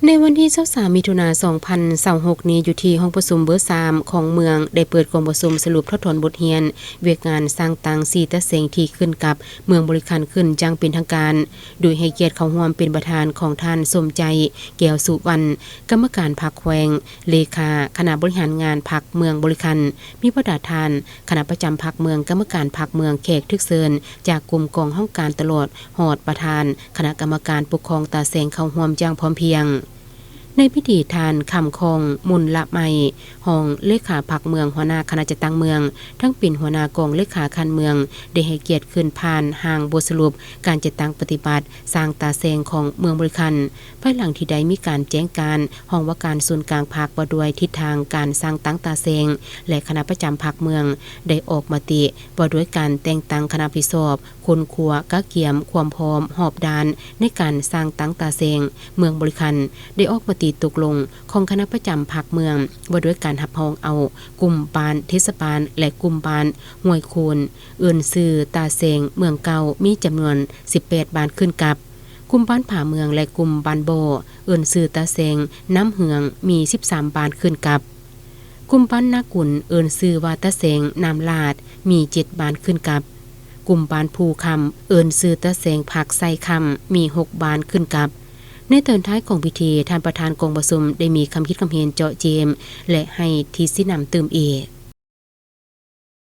ໃນວັນທີຊາວສາມ ມິຖຸນາ ສອງພັນຊາວຫົກນີ້ ຢູ່ທີ່ຫ້ອງປະຊຸມເບີສາມຂອງເມືອງ ໄດ້ເປີດກອງປະຊຸມສະຫຼຸບຖອດຖອນບົດຮຽນວຽກງານສ້າງຕັ້ງສີ່ຕາແສງທີ່ຂຶ້ນກັບເມືອງບໍລິຄັນຂຶ້ນຢ່າງເປັນທາງການ, ໂດຍໃຫ້ກຽດເຂົ້າຮ່ວມເປັນປະທານຂອງທ່ານ ສົມໃຈ ແກ້ວສຸວັນ ກຳມະການພັກແຂວງ, ເລຂາຄະນະບໍລິຫານງານພັກເມືອງບໍລິຄັນ, ມີບັນດາທ່ານຄະນະປະຈຳພັກເມືອງ, ກຳມະການພັກເມືອງ, ແຂກຖືກເຊີນຈາກກຸ່ມກອງຫ້ອງການ ຕະຫຼອດຮອດປະທານຄະນະກຳມະການປົກຄອງຕາແສງເຂົ້າຮ່ວມຢ່າງພ້ອມພຽງ. ໃນພິທີ ທ່ານ ຄຳຄອງ ມຸນລະໄມ ຮອງເລຂາພັກເມືອງ, ຫົວໜ້າຄະນະຈັດຕັ້ງເມືອງ, ທັງເປັນຫົວໜ້າກອງເລຂາຂັ້ນເມືອງ ໄດ້ໃຫ້ກຽດຂຶ້ນຜ່ານຮ່າງບົດສະຫຼຸບການຈັດຕັ້ງປະຕິບັດສ້າງຕາແສງຂອງເມືອງບໍລິຄັນ, ພາຍຫຼັງທີ່ໄດ້ມີການແຈ້ງການຫ້ອງວ່າການສູນກາງພັກວ່າດ້ວຍທິດທາງການສ້າງຕັ້ງຕາແສງ ແລະ ຄະນະປະຈຳພັກເມືອງໄດ້ອອກມະຕິວ່າດ້ວຍການແຕ່ງຕັ້ງຄະນະຜິດຊອບ ຄົ້ນຄວ້າກະກຽມຄວາມພ້ອມຮອບດ້ານໃນການສ້າງຕັ້ງຕາແສງເມືອງບໍລິຄັນ ໄດ້ອອກມະຕິຕົກລົງຂອງຄະນະປະຈຳພັກເມືອງ ວ່າດ້ວຍການຮັບຮອງເອົາກຸ່ມບ້ານເທດສະບານ ແລະ ກຸ່ມບ້ານຫ້ວຍໂຄນ ເອີ້ນຊື່ຕາແສງເມືອງເກົ່າ ມີຈຳນວນສິບແປດບ້ານຂຶ້ນກັບ, ກຸ່ມບ້ານຜາເມືອງ ແລະ ກຸ່ມບ້ານບໍ່ ເອີ້ນຊື່ຕາແສງນ້ຳເຮືອງ ມີສິບສາມບ້ານຂຶ້ນກັບ. ກຸ່ມບ້ານນາກຸນ ເອີ້ນຊື່ວ່າຕາແສງນ້ຳລາດ ມີເຈັດບ້ານຂຶ້ນກັບ, ກຸ່ມບ້ານພູຄຳ ເອີ້ນຊື່ຕາແສງຜັກໄຊຄຳ ມີຫົກບ້ານຂຶ້ນກັບ. ໃນຕອນທ້າຍຂອງພິທີ, ທ່ານປະທານກອງປະຊຸມໄດ້ມີຄຳຄິດຄຳເຫັນເຈາະເຈາະ ແລະ ໃຫ້ທິດຊີ້ນຳຕື່ມອີກ.